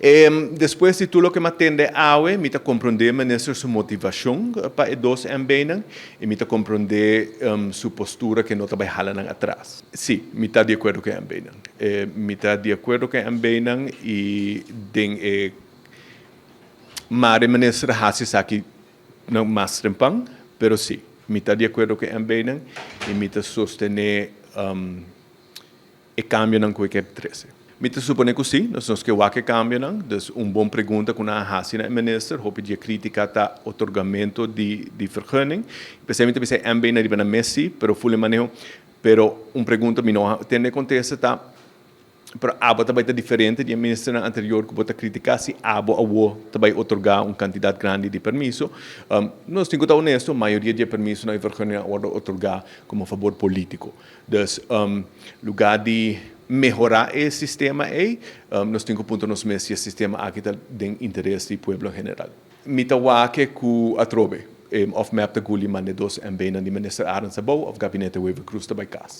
Despues di tur loke m'a tende awe, mi ta komprondé minister su motivashon pa e dos MB-nan i mi ta komprondé su postura ku no ta bai hala nan atras. Sí, mi ta di akuerdo ku e MB-nan. Mi ta di akuerdo ku e MB-nan i den e mare minister hasi esaki no mas trempan, pero sí, mi ta di akuerdo ku e MB-nan i mi ta sostené e kambionan ku e ke trese. Mi ta suponé ku sí, nos ke wak e kambionan. Dus un bon pregunta ku nan a hasi na e minister, hopi di e krítika ta otorgamentu di vergunning. P'esei mi ta bisa e MB nan riba nan mes sí, pero ful e maneho. Pero un pregunta mi no a tende kontesta ta, pero abo ta bai ta diferente di e ministernan anterior ku bo ta kritiká si abo awor ta bai otorgá un kantidat grandi di permiso? Nos tin ku ta honesto, mayoria di e permisonan i vergunningnan a wòrdu otorgá komo fabor polítiko. Dus, lugá di mehorá e sistema ei, nos tin ku puntra nos mes si e sistema aki ta den interes di pueblo en general. Mi ta wak ku atrobe, òf mep ta guli manda e dos MBnan di Minister Arends abou òf Gabinete Wever-Croes ta bai kas.